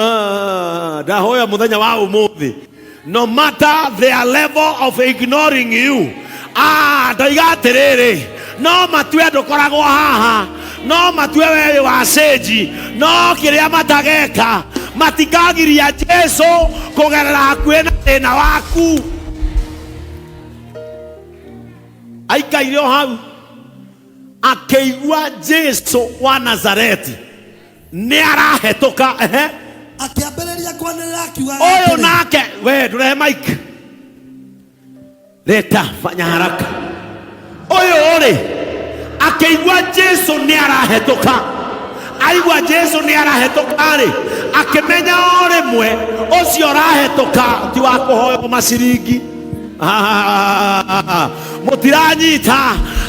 Ah, ndahoya muthenya wa umuthi no matter their level of ignoring you, ah, ndoiga atiriri, no matue ndukoragwo haha, no matue we wĩ wa cenji, no kĩrĩa matageka matikagiria Jesu kũgerera hakuhĩ na thĩna waku. Aikaire o hau akĩigua Jesu wa Nazareti nĩ arahĩtũka. Ehe. Akĩambĩrĩria kwanĩrĩra akiugaga Ũyũ atĩrĩ, nake we ndũrehe mike, leta, fanya haraka. Ũyũ rĩ akĩigua Jesu nĩ arahĩtũka, aigua Jesu nĩ arahĩtũka rĩ, akĩmenya o rĩmwe ũcio ũrahĩtũka ti wa kũhoywo maciringi. Ah, mũtiranyita.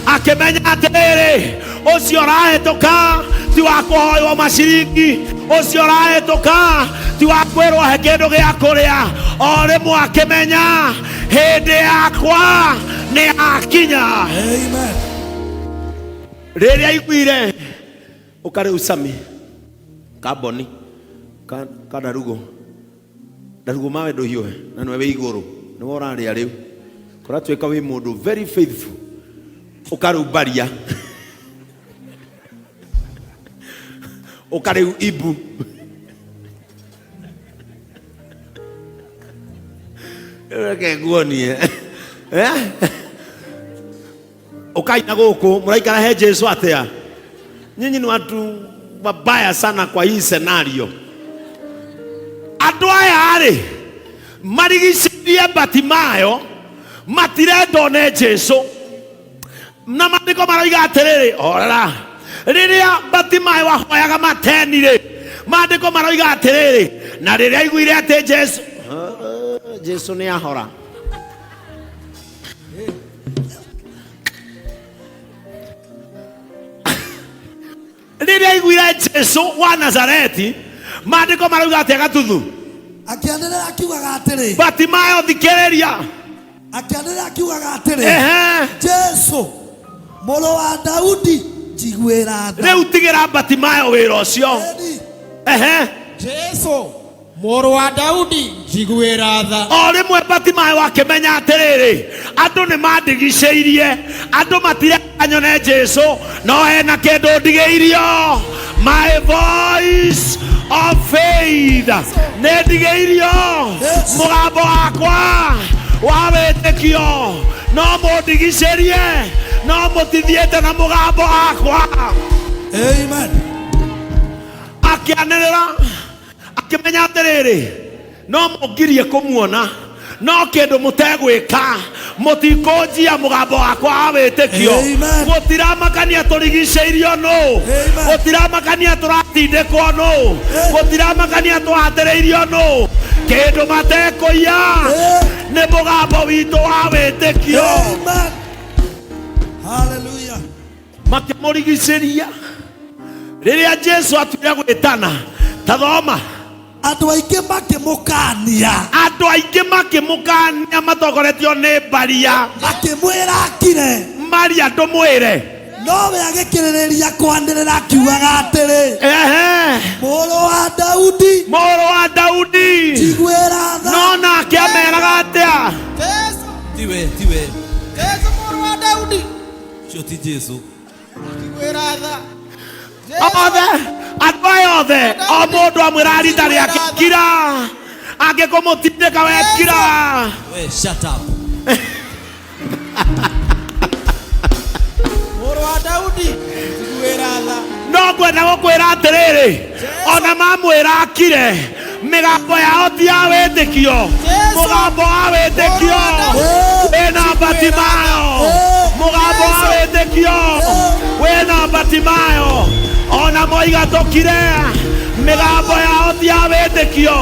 Akĩmenya atĩrĩrĩ, ũcio ũrahĩtũka ti wa kũhoywo maciringi, ũcio ũrahĩtũka ti wa kwĩrwo he kĩndũ gĩa kũrĩa. O rĩmwe akĩmenya hĩndĩ yakwa nĩ yakinya. Amen. Rĩrĩa aiguire ũka rĩu Sami kamboni ka ndarugo ndarugo mawe ndũhiũhe na nĩwe wĩ igũrũ nĩwe ũrarĩa rĩu kũratuĩka wĩ mũndũ very faithful ũka rĩu mbaria ũka rĩu ibu reke nguonie. Eh? Ukai na gũkũ mũraikara he Jesu atĩa? Nyinyi ni watu wabaya sana kwa hii scenario. Andũ aya rĩ marigicĩirie Batimayo matirenda one Jesu, na maandĩko maroiga atĩrĩrĩ, horera, rĩrĩa Batimayo ahoyaga mateni rĩ, maandĩko maroiga atĩrĩrĩ, na rĩrĩa aiguire atĩ Jesu, ah, Jesu nĩ ahora. Rĩrĩa aiguire Jesu wa Nazareti, maandĩko marauga atĩa gatuthu? Akĩanĩrĩra akiugaga atĩrĩ, Batimayo thikĩrĩria. Akĩanĩrĩra akiugaga atĩrĩ, Ehe. Jesu mũrũ wa Daudi, njiguĩra tha. Rĩu tigĩra Batimayo wĩra ũcio. Ĩni. Ehe. Jesu mũrũ wa Daudi, njiguĩra tha. O rĩmwe Batimayo akĩmenya atĩrĩrĩ, andũ nĩ mandigicĩirie, andũ matirenda nyone Jesu, no hena kĩndũ ndigĩirio, my voice of faith. Nĩ ndigĩirio mũgambo wakwa wa wĩtĩkio. No mũndigicĩrie, no mũtithiĩte na mũgambo wakwa. Amen. Akĩanĩrĩra akĩmenya atĩrĩrĩ, no mũngirie kũmuona, no kĩndũ mũtegwĩka mũtikũnjia mũgambo wakwa wa wĩtĩkio. Amen. Gũtiramakania tũrigicĩirio nũ. Amen. Gũtiramakania tũratindĩkwo nũ. Gũtiramakania tũhatĩrĩirio nũ. Kĩndũ matekũiya nĩ mũgambo witũ wa wĩtĩkio. Amen. Hallelujah. Makĩmũrigicĩria rĩrĩa Jesu atuire gwĩtana. Tathoma. Andũ aingĩ makĩmũkania. Andũ aingĩ makĩmũkania matongoretio nĩ mbaria. Makĩmwĩra akire. Maria ndũmwĩre. Nowe agĩkĩrĩrĩria kwanĩrĩra akiugaga atĩrĩ, Ehe. Mũrũ wa Daudi, mũrũ wa Daudi, njiguĩra tha. No nake ameraga atĩa? Jesu. Tiwe, tiwe. Jesu mũrũ wa Daudi. Ũcio ti Jesu. Njiguĩra tha. Jesu. Othe andũ aya othe, o mũndũ amwĩra rita rĩake, kira, angĩkũmũtindĩka we kira. We, shut up. Mũrũ wa Daudi, njiguĩra tha. No ngwenda gũkwĩra atĩrĩrĩ, ona mamwĩra akire, mĩgambo yao ti ya wĩtĩkio. Jesu. Mũgambo wa wĩtĩkio wĩna Batimayo. Mũgambo wa wĩtĩkio wĩna Batimayo. Ona moiga tũkire, mĩgambo yao ti ya wĩtĩkio.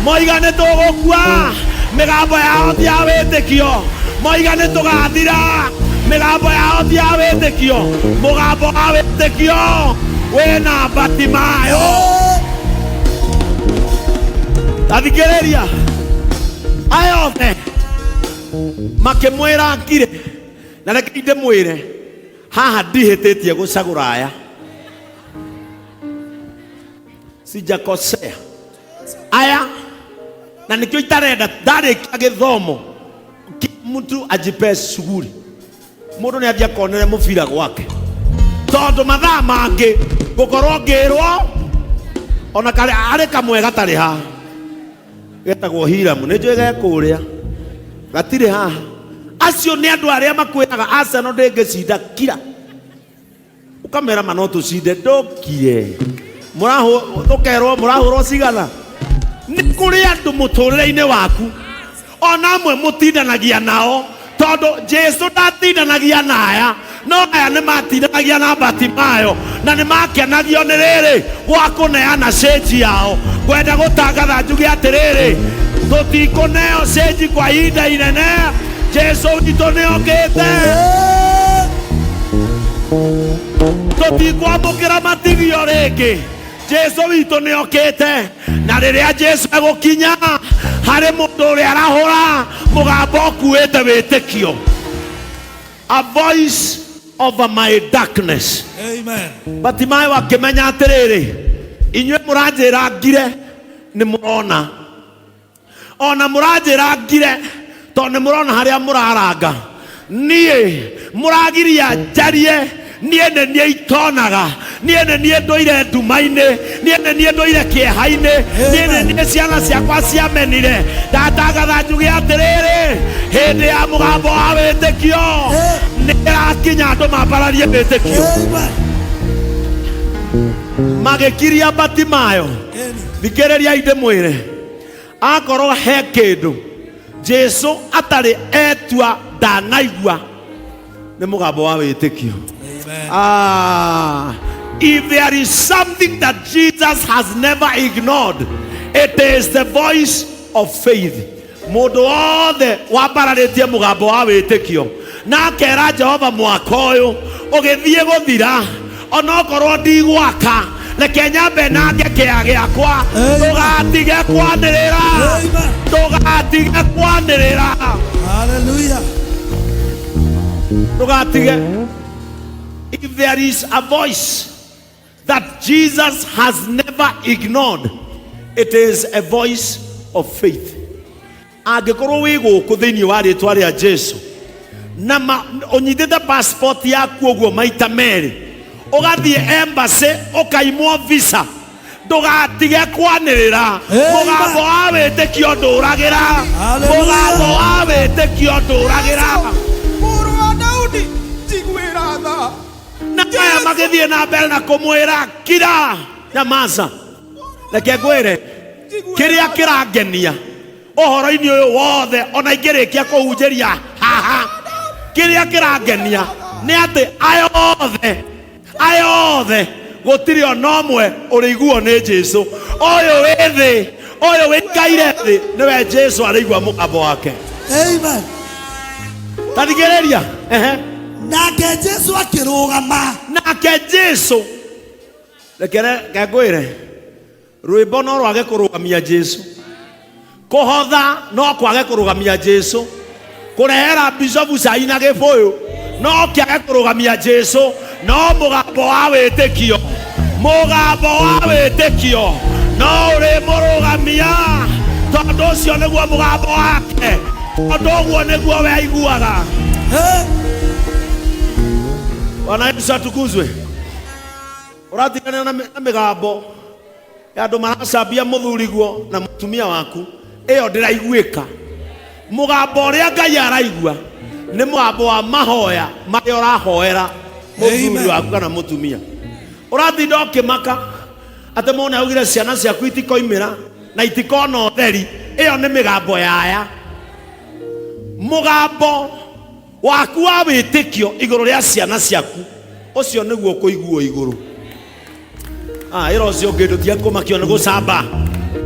Moiga nĩ tũgũkua, mĩgambo yao ti ya wĩtĩkio. Moiga nĩ tũgathira, mĩgambo yao ti ya wĩtĩkio. Mũgambo wa wĩtĩkio wĩna Batimayo. Tathikĩrĩria, aya othe makĩmwĩra ngire, na reke ndĩmwĩre haha ndihĩtĩtie gũcagũra aya, sijakosea. Aya na nĩkĩo itarenda ndarĩkia gĩthomo mtu ajipe shughuli. Mũndũ nĩ athiĩ akonere mũbira gwake, tondũ mathaa mangĩ ngũkorwo ngĩrwo ona karĩ arĩ kamwe gatarĩ haha getagwo Hiramu, nĩ njũĩ gekũrĩa gatirĩ haha. Acio nĩ andũ arĩa makwĩraga Arsenal ndĩngĩcinda, kira ũkamera ma no tũcinde, ndũkire ũkerwo mũrahũrwo cigana. Nĩ kũrĩ andũ mũtũrĩre-inĩ waku ona amwe mũtindanagia nao, tondũ Jesu ndatindanagia na aya, no aya nĩ matindanagia na Batimayo na nĩ makenagio nĩ rĩrĩ gwa kũneana cĩnji yao. Ngwenda gũtangatha njuge atĩrĩrĩ, tũtikũneo cĩnji kwa ihinda inene. Jesu witũ nĩ okĩte, tũtikwamũkĩra matigio rĩngĩ. Jesu witũ nĩ okĩte, na rĩrĩa Jesu egũkinya harĩ mũndũ ũrĩa arahũra mũgambo ũkuĩte wĩtĩkio, a voice over my darkness. Amen. Batimayo akĩmenya atĩrĩrĩ, inyuĩ mũranjĩra ngire, nĩ mũrona, ona mũranjĩra ngire tondũ nĩ mũrona harĩa mũraranga, niĩ mũragiria njarie, niĩ nĩ niĩ itonaga, niĩ nĩ niĩ ndũire nduma-inĩ, niĩ nĩ niĩ ndũire kĩeha-inĩ, niĩ nĩ niĩ ciana ciakwa ciamenire. Ndatangatha njuge atĩrĩrĩ, hĩndĩ ya mũgambo wa wĩtĩkio nĩ ĩrakinya andũ mambararie wĩtĩkio. Amen. Magĩkiria Batimayo. Thikĩrĩriai ndĩmwĩre, akorwo he kĩndũ Jesu atarĩ etua ndanaigua nĩ mũgambo wa wĩtĩkio. Amen. Ah, if there is something that Jesus has never ignored, it is the voice of faith. Mũndũ wothe wambararĩtie mũgambo wa wĩtĩkio na akera Jehova mwaka ũyũ ũgĩthiĩ gũthira, onokorwo ndigwaka, reke nyambe nange kĩa gĩakwa. Amen. Ndũgatige kwanĩrĩra, Amen. ndũgatige kwanĩrĩra, Hallelujah. ndũgatige. If there is a voice that Jesus has never ignored, it is a voice of faith. Angĩkorwo wĩ gũkũ thĩinĩ wa rĩtwa rĩa Jesu na ũnyitĩte passport yaku ũguo maita merĩ, ũgathiĩ embassy ũkaimwo visa, ndũgatige kwanĩrĩra. Amen. Mũgambo wa wĩtĩkio ndũragĩra, Hallelujah. mũgambo wa wĩtĩkio ndũragĩra. Mũrũ wa Daudi, njiguĩra tha. Na aya magĩthiĩ na mbere na kũmwĩra kira, nyamaza. Reke ngwĩre kĩrĩa kĩrangenia ũhoro-inĩ ũyũ wothe, ona ingĩrĩkia kũhunjĩria haha, kĩrĩa kĩrangenia nĩ atĩ aya othe, aya othe gũtirĩ ona ũmwe ũrĩiguo nĩ Jesu. Ũyũ wĩ thĩ, ũyũ wĩikaire thĩ, nĩwe Jesu arĩigua mũgambo wake. Amen. Ta thikĩrĩria. Ehe. Nake Jesu akĩrũgama. Nake Jesu, rekere ngwĩre, rwĩmbo no rwage kũrũgamia Jesu, kũhotha no kwage kũrũgamia Jesu, kũrehera bishofu cai na gĩbũyũ no kĩage kũrũgamia Jesu, no mũgambo wa wĩtĩkio, mũgambo wa wĩtĩkio no ũrĩmũrũgamia, tondũ ũcio nĩguo mũgambo wake, tondũ ũguo nĩguo we aiguaga. Hey. Bwana Yesu atukuzwe. Ũratigana na na mĩgambo ya andũ maracambia mũthuriguo na mũtumia waku, ĩyo ndĩraiguĩka. Mũgambo ũrĩa Ngai araigua nĩ mũgambo wa mahoya marĩa ũrahoera mũthuri Amen. waku kana mũtumia. Ũratinda ũkĩmaka atĩ mũndũ augire ciana ciaku itikoimĩra na itikona ũtheri, ĩyo nĩ mĩgambo yaya. Mũgambo waku wa wĩtĩkio igũrũ rĩa ciana ciaku, ũcio nĩguo ũkũiguo igũrũ. Ah, ĩra ũcio ũngĩ ndũtige kũmakio nĩ gũcamba,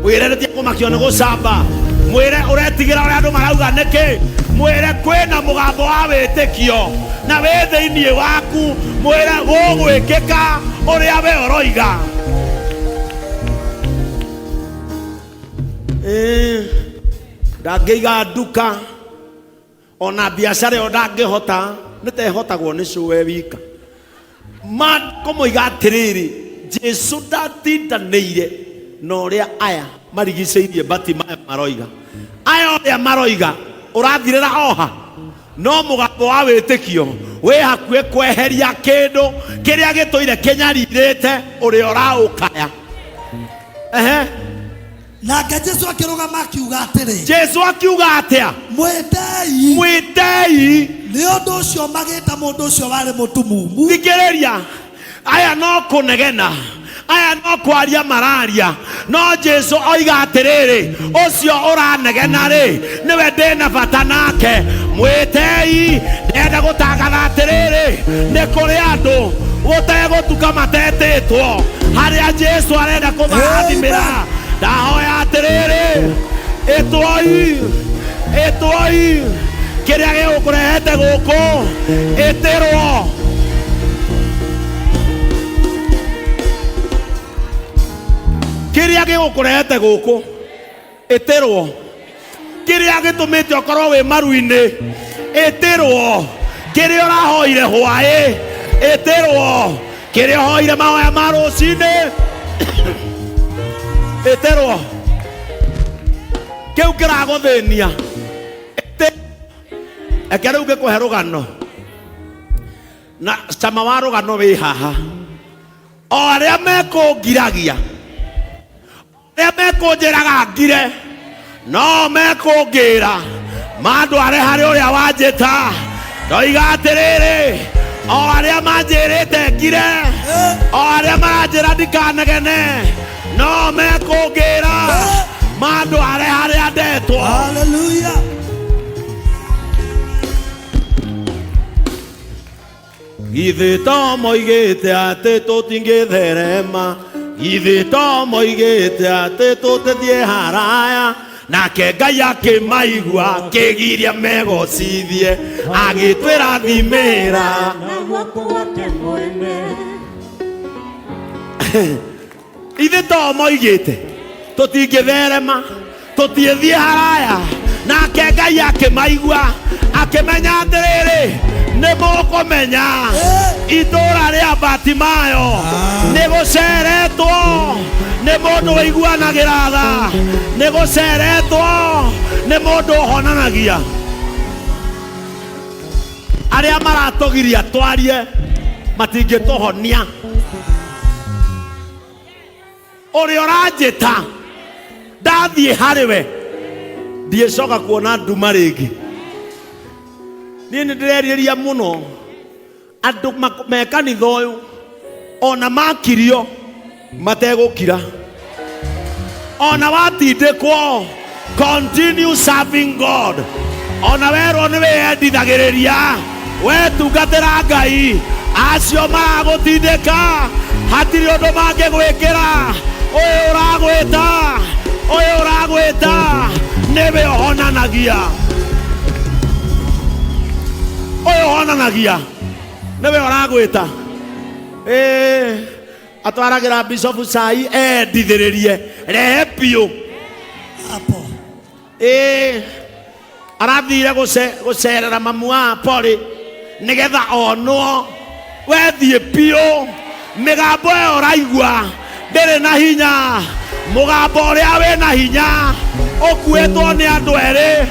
mwĩre ndũtige kũmakio nĩ gũcamba, mwĩre ũretigĩra ũrĩa andũ marauga nĩkĩ, mwĩre kwĩna mũgambo wa wĩtĩkio na wĩ thĩinĩ waku, mwĩre gũgwĩkĩka ũrĩa we ũroiga. Ndangĩiga nduka ona biacara ĩyo ndangĩhota, nĩ ta ĩhotagwo nĩ cũwe wika. Kũmũiga atĩrĩrĩ, Jesu ndatindanĩire Na ũrĩa aya marigicĩirie Batimayo maroiga, aya ũrĩa maroiga ũrathirĩra oha, no mũgambo wa wĩtĩkio wĩ hakuhĩ kweheria kĩndũ kĩrĩa gĩtũire kĩnyarirĩte ũrĩa ũraũkaya. Ehe. Nake Jesu akĩrũgama akiuga atĩrĩ, Jesu akiuga atĩa? Mwĩtei. Mwĩtei. Nĩ ũndũ ũcio magĩta mũndũ ũcio warĩ mũtumumu. Thikĩrĩria, aya no kũnegena, aya no kwaria mararia, no Jesu oiga atĩrĩrĩ, ũcio ũranegena rĩ, nĩwe ndĩna bata nake, mwĩtei. Ndĩrenda gũtangatha atĩrĩrĩ, nĩ kũrĩ andũ gũtegũtuka matetĩtwo harĩa Jesu arenda kũmarathimĩra. Ndahoya atĩrĩrĩ, ĩtwoi, ĩtwoi kĩrĩa gĩgũkũrehete gũkũ, ĩtĩrwo. Kĩrĩa gĩgũkũrehete gũkũ, ĩtĩrwo. Kĩrĩa gĩtũmĩte ũkorwo wĩ maru-inĩ, ĩtĩrwo. Kĩrĩa ũrahoire hwaĩ, ĩtĩrwo. Kĩrĩa ũhoire mahoya ma rũcinĩ, ĩtĩrwo. Kĩu kĩragũthĩnia, reke rĩu ngĩkũhe rũgano, na cama wa rũgano wĩ haha. O arĩa mekũngiragia, arĩa mekũnjĩraga ngire, no mekũngĩra mandware harĩ ũrĩa wanjĩta. Ndoiga atĩrĩrĩ, o arĩa manjĩrĩte ngire, o arĩa maranjĩra ndikanegene, no mekũngĩra mandware harĩa ndetwo. Hallelujah. Githĩ to moigĩte atĩ tũtingĩtherema, githĩ to moigĩte atĩ tũtĩthiĩ haraya, nake Ngai akĩmaigua akĩgiria megocithie, agĩtwĩra thimĩra na guoko gwake mwene. Ithe to moigĩte tũtingĩtherema, tũtingĩthiĩ haraya, nake Ngai akĩmaigua akĩmenya atĩrĩrĩ, nĩ mũkũmenya itũra rĩa Batimayo nĩ gũceretwo nĩ mũndũ ũiguanagĩra tha, nĩ gũceretwo nĩ mũndũ ũhonanagia. Arĩa maratũgiria twarie matingĩtũhonia. Ũrĩa ũranjĩta ndathiĩ harĩ we, ndiĩcoka kuona nduma rĩngĩ. Niĩ nĩ ndĩrerirĩria mũno andũ me kanitha ũyũ ona makirio mategũkira, ona watindĩkwo, continue serving God. Ona werwo nĩ wĩyendithagĩrĩria, wetungatĩra Ngai, acio maragũtindĩka hatirĩ ũndũ mangĩgwĩkĩra. Ũyũ ũragwĩta, ũyũ ũragwĩta nĩwe ũhonanagia, ũyũ ũhonanagia nĩwe ũragwĩta. Atwaragĩra Bishop cai endithĩrĩrie, rehe biũ. Hapo. Arathire gũcerera mamu wa Poli nĩgetha onwo. Wethiĩ biũ, mĩgambo ĩyo ũraigua ndĩrĩ na hinya. Mũgambo ũrĩa wĩna hinya ũkuĩtwo nĩ andũ erĩ,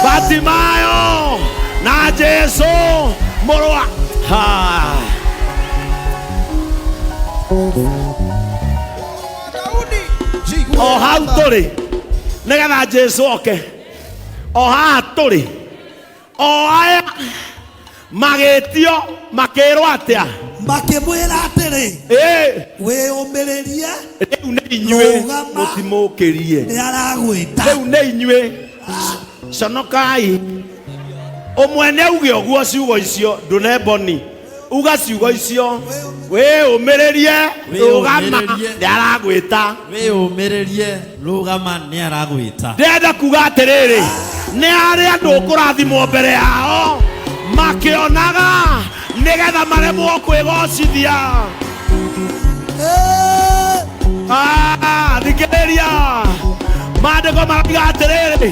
Batimayo na Jesu mũrũ wa Ha. O hau tũrĩ nĩgetha Jesu oke, o haha tũrĩ, o aya magĩtio makĩrwo atĩa? Makĩmwĩra atĩrĩ, wĩyũmĩrĩrie, Rĩu nĩ inyuĩ Rũgama. mũtimũkĩrie, nĩ aragwĩta. Rĩu nĩ inyuĩ conokai. Ũmwe nĩ auge ũguo ciugo icio, ndũne mboni, uga ciugo icio, wĩyũmĩrĩrie, rũgama, nĩ aragwĩta. Wĩyũmĩrĩrie, rũgama, nĩ aragwĩta. Ndĩrenda kuga atĩrĩrĩ, nĩ harĩ andũ ũkũrathimwo mbere yao makĩonaga nĩgetha maremwo kwĩgocithia. Thikĩrĩria, maandĩko marauga atĩrĩrĩ,